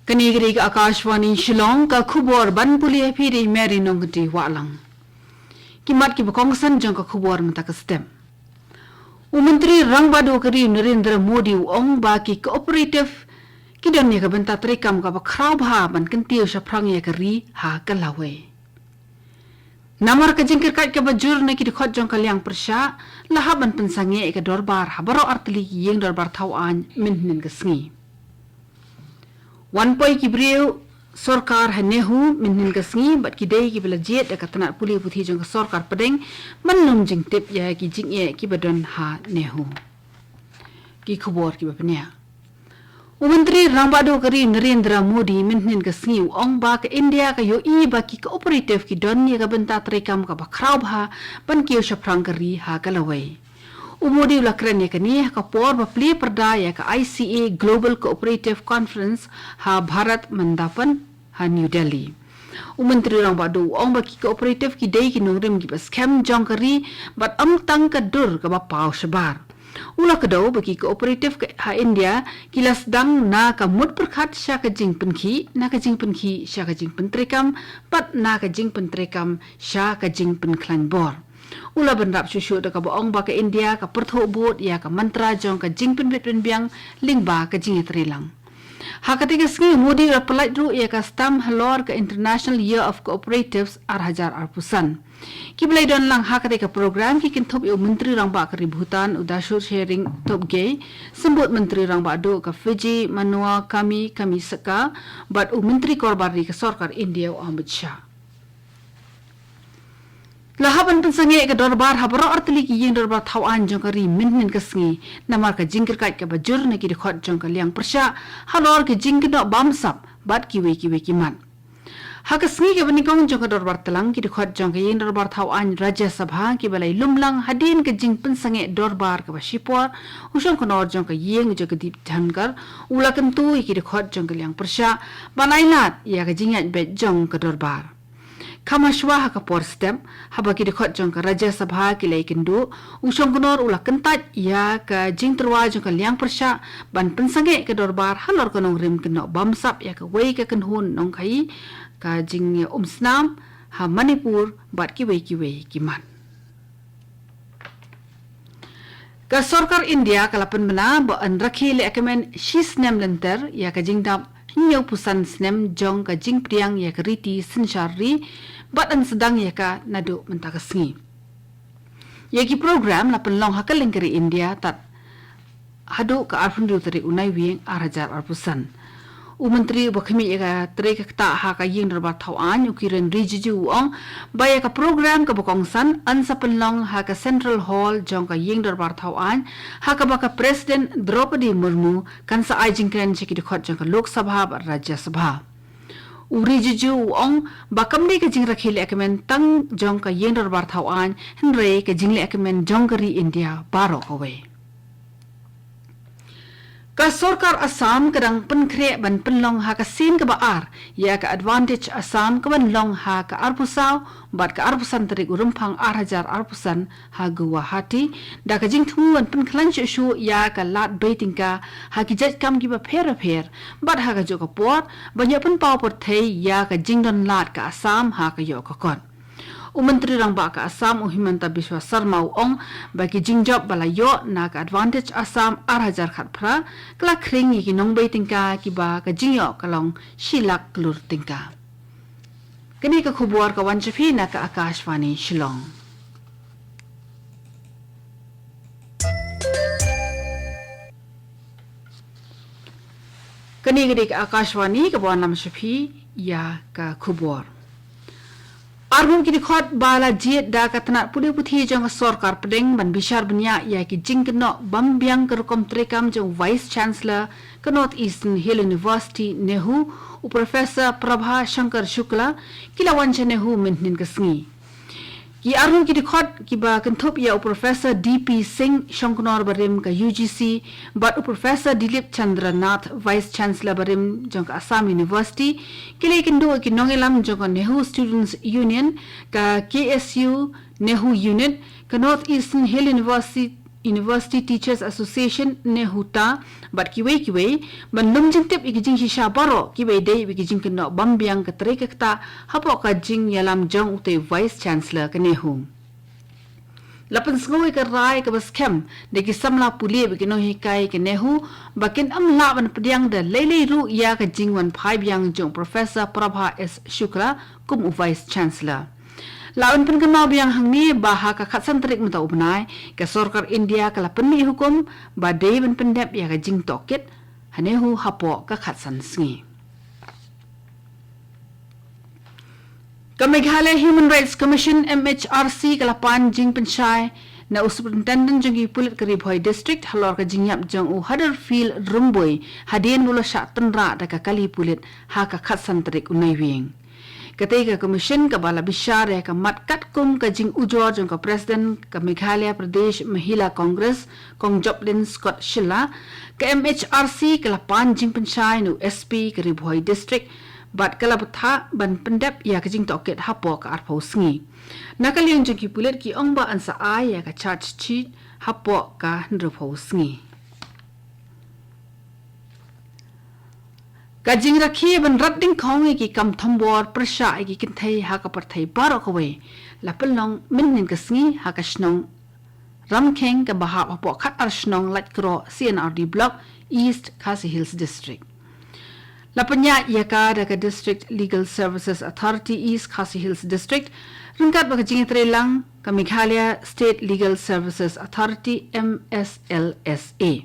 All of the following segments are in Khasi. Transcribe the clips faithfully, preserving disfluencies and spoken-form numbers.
Kane ka dei ka Akashvani Shillong, ka khubor ban pule ha phi da i Mary Nongkynrih Wahlang. Ki mat kiba kongsan jong ka khubor mynta ka step. U Myntri Rangbah Duh ka ri u Narendra Modi u ong ba ki cooperative ki don ïa ka bynta treikam kaba khraw bha ban kyntiew shaphrang ïa ka ri ha ka lawei. Namar ka jingkyrkait kaba jur na ki dkhot jong ka liang pyrshah, la hap ban pynsangeh ïa ka dorbar ha baroh artylli ki ïing dorbar thaw aiñ mynhynnin ka sngi. Wan poi ki briew sorkar ha NEHU mynhynnin ka sngi bad ki dei kiba la jied da ka tnat pule puthi jong ka sorkar pdeng ban lum jingtip ïa ki jingeh kiba don ha NEHU. Ki khubor kiba pynïaid. U Myntri Rangbah Duh ka ri Narendra Modi mynhynnin ka sngi u ong ba ka India ka ïohi ba ki cooperative ki don ïa ka bynta treikam kaba khraw bha ban kiew shaphrang ka ri ha ka lawei. U Modi u la kren ïa kane ha ka por ba plie pyrda ïa ka I C A Global Cooperative Conference ha Bharat Mandapan ha New Delhi. U Myntri Rangbah Duh u ong ba ki cooperative ki dei ki nongrim kiba skhem jong ka ri bad ym tang ka dur kaba paw shabar. U la kdew ba ki cooperative ka, ha India ki la sdang na ka mut pyrkhat sha ka jingpynkhih, na ka jingpynkhih sha ka jingpyntreikam bad na ka jingpyntreikam sha ka jingpynkhlaiñ bor. U la bynrap shuh shuh da kaba ong ba ka India ka pyrthuh bud ïa ka mantra jong ka jingpynbit pynbiang lyngba ka jingïatreilang. Ha katei ka sngi u Modi u la pyllait ruh ïa ka stamp halor ka International Year of Cooperatives ar hajar arphew san. Kiba la ïadon lang ha katei ka program ki kynthup ïa u Myntri Rangbah ka ri Bhutan u Dashur Tshering Tobgay, Symbud Myntri Rangbah Duh ka Fiji Manoa Kami Kamisaka bad u Myntri Korbar Ri ka Sorkar India u Amit Shah. La hap ban pynsangeh ïa ka dorbar ha baroh artylli ki ïing dorbar thaw aiñ jong ka ri mynhynnin ka sngi, namar ka jingkyrkait kaba jur na ki dkhot jong ka liang pyrshah halor ki jingkynnoh bamsap bad kiwei kiwei ki mat. Ha ka sngi kaba nyngkong jong ka dorbar tlang, ki dkhot jong ka ïing dorbar thaw aiñ Rajya Sabha kiba la ïalum lang hadien ka jingpynsangeh dorbar kaba shipor, u Shongknor jong ka ïing u Jagdeep Dhankhar u la kyntu ïa ki dkhot jong ka liang pyrshah ban ailad ïa ka jingïaid beit jong ka dorbar. Kham hashwa ha ka por step, haba ki dkhot jong ka Rajya Sabha ki la ïakynduh, u Shongknor u la kyntait ïa ka jingtyrwa jong ka liang pyrshah ban pynsangeh ka dorbar halor ka nongrim kynnoh bamsap ïa kawei ka kynhun nongkhaïi, ka jingïaumsnam ha Manipur bad kiwei kiwei ki mat. Ka sorkar India ka la pynbna ba yn rakhe lehkmen shi snem lynter ïa ka jingdap hynñiewphew san snem jong ka jingpdiang ïa ka riti synshar ri bad yn sdang ïa ka naduh mynta ka sngi. Ïa ki program la pynlong ha kylleng ka ri India tad haduh ka arphew hynriew tarik u Naiwieng ar hajar arphew san. U Myntri uba khmih ïa ka trei ka ktah ha ka ïing dorbar thaw aiñ u Kiren Rijiju u ong ba ïa ka program kaba kongsan yn sa pynlong ha ka Central Hall jong ka ïing dorbar thaw aiñ, ha kaba ka President Draupadi Murmu kan sa ai jingkren sha ki dkhot jong ka Lok Sabha bad Rajya Sabha. U Rijiju u ong ba kam dei ka jingrakhe lehkmen tang jong ka ïing dorbar thaw aiñ, hynrei ka jinglehkmen jong ka ri India baroh kawei. Ka sorkar Assam ka dang pynkhreh ban pynlong ha ka sien kaba ar ïa ka Advantage Assam kaban long ha ka arphew saw bad ka arphew san tarik u Rymphang ar hajar arphew san ha Guwahati, da ka jingthmu ban pynkhlaiñ shuh shuh ïa ka lad bei tyngka ha ki jait kam kiba pher bapher bad ha kajuh ka por ban ïoh pynpaw pyrthei ïa ka jingdon lad ka Assam ha ka ïoh ka kot. U Myntri Rangbah ka Assam u Himanta Biswa Sarma u ong ba ki jingjop ba la ïoh na ka Advantage Assam ar hajar khatphra ka la khring ïa ki nongbei tyngka kiba ka jingïoh ka long shi lak klur tyngka. Kane ka khubor ka wan sha phi na ka Akashvani Shillong. Kane ka dei ka Akashvani kaba wanlam sha phi ïa ka khubor. Arngut ki dkhot ba la jied da ka tnat pule puthi jong ka sorkar pdeng ban bishar bniah ïa ki jingkynnoh bym biang ka rukom treikam jong u Vice Chancellor ka North Eastern Hill University NEHU, u Professor Prabha Shankar Shukla, ki la wan sha NEHU mynhynnin ka sngi. Ki arngut ki dkhot kiba kynthup ïa u Professor D P Singh, Shongknor barim ka U G C, bad u Professor Dilip Chandra Nath, Vice Chancellor barim jong ka Assam University, ki la ïakynduh ïa ki nongïalam jong ka NEHU Students Union, ka K S U NEHU Unit, ka North Eastern Hill University University Teachers Association, NEHUTA, bad kiwei kiwei, ban lum jingtip ïa ki jingshisha baroh kiba ïadei bad ki jingkynnoh bym biang ka trei ka ktah hapoh ka jingïalam jong utei u Vice Chancellor ka NEHU. La pynsngew ïa ka rai kaba skhem da ki samla pule bad ki nonghikai ka NEHU ba kin ym lah ban pdiang da lei lei ruh ïa ka jingwan phai biang jong Professor Prabha S Shukla kum u Vice Chancellor. La wan pynkynmaw biang hangne ba ha ka khatsan tarik mynta u bnai, ka sorkar India ka la pynmih hukum ba dei ban pyndep ïa ka jingtohkit ha NEHU hapoh ka khatsan sngi. Ka Meghalaya Human Rights Commission, M H R C, ka la pan jingpynshai na u Superintendent jong ki pulit ka Ri Bhoi District halor ka jingïap jong u Haderfield Rymbui hadien ba u la shah tynrah da ka kali pulit ha ka khatsan tarik u Naiwieng. Katei ka commission kaba la bishar ïa ka mat katkum ka jingujor jong ka President ka Meghalaya Pradesh Mahila Congress, Kong Joplin Scott Shylla, ka M H R C ka la pan jingpynshai na u S P ka Ri Bhoi District bad ka la bthah ban pyndep ïa ka jingtohkit hapoh ka arphew sngi. Na ka liang jong ki pulit ki ong ba yn sa ai ïa ka charge sheet hapoh ka hynriewphew sngi. Ka jingrakhe ban rat dyngkhong ïa ki kam thombor pyrshah ïa ki kynthei ha ka pyrthei baroh kawei la pynlong mynhynnin ka sngi ha ka shnong Ramkheng kaba hap hapoh khatar shnong Laitkroh C and R D Block, East Khasi Hills District. La pynïaid ïa ka da ka District Legal Services Authority, East Khasi Hills District, ryngkat bad ka jingïatreilang ka Meghalaya State Legal Services Authority, M S L S A.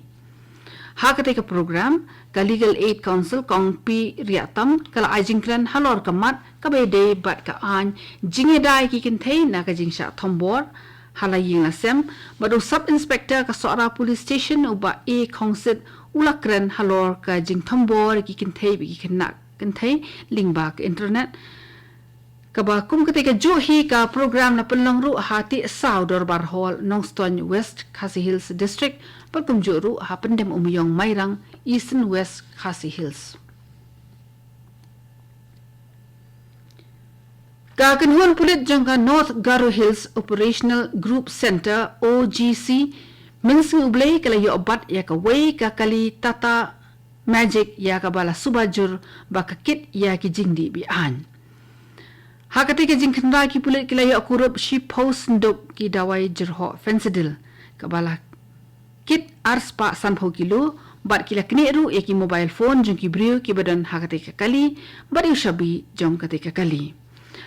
Ha katei ka program, ka Legal Aid Counsel Kong P Riatam ka la ai jingkren halor ka mat kaba ïadei bad ka aiñ jingïada ïa ki kynthei na ka jingshah thombor ha la ïing la sem, bad u Sub Inspector ka Sohra Police Station u Bah A Khongsit u la kren halor ka jingthombor ïa ki kynthei bad ki khynnah kynthei lyngba ka internet. Kaba kum katei kajuh hi ka program la pynlong ruh ha Tiehsaw Dorbar Hall, Nongstoiñ, West Khasi Hills District, bad kumjuh ruh ha Pyndem Umiong, Mairang, Eastern West Khasi Hills. Ka kynhun pulit jong ka North Garo Hills Operational Group Centre, O G C, mynsngi U Blei ka la ïoh bat ïa kawei ka kali Tata Magic ïa kaba la suba jur ba ka kit ïa ki jingdih be-aiñ. Ha katei ka jingkhynra ki pulit ki la ïoh kurup shiphew sanduk ki dawai jyrhoh Phensedyl kaba la kit arspah sanphew kilo, bad ki la knieh ruh ïa ki mobile phone jong ki briew kiba don ha katei ka kali bad ïa u shabi jong katei ka kali.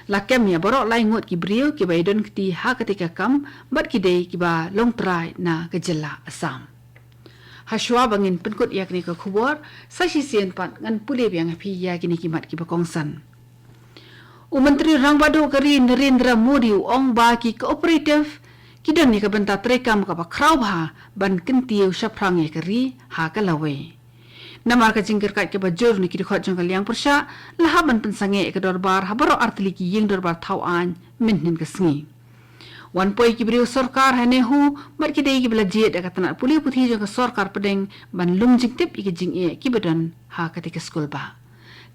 La kem ïa baroh lai ngut ki briew kiba ïadon kti ha katei ka kam bad ki dei kiba long trai na ka jylla Assam. Hashwa ba ngin pynkut ïa kane ka khubor, sa shisien pat ngan pule biang ïa phi ïa kine ki mat kiba kongsan. U Myntri Rangbah Duh ka ri Narendra Modi u ong ba ki cooperative ki don ïa ka bynta treikam kaba khraw bha ban kyntiew shaphrang ïa ka ri ha ka lawei. Namar ka jingkyrkait kaba jur na ki dkhot jong ka liang pyrshah, la hap ban pynsangeh ïa ka dorbar ha baroh artylli ki ïing dorbar thaw aiñ mynhynnin ka sngi. Wan poi ki briew sorkar ha NEHU bad ki dei kiba la jied da ka tnat pule puthi jong ka sorkar pdeng ban lum jingtip ïa ki jingeh kiba don ha katei ka skulbah.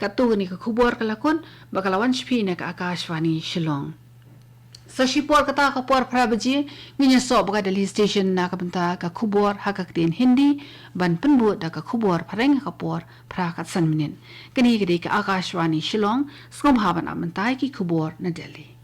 Katto katne ka khubor ka la kut bad ka la wan sha phi na ka Akashvani Shillong. Sa shipor kata ka por phra baje ngin ïasoh bad ka Delhi Station na ka bynta ka khubor ha ka ktien Hindi, ban pynbud da ka khubor phareng ha ka por phra khatsan minit. Kane ka dei ka Akashvani Shillong, sngewbha ban ap mynta ïa ki khubor na Delhi.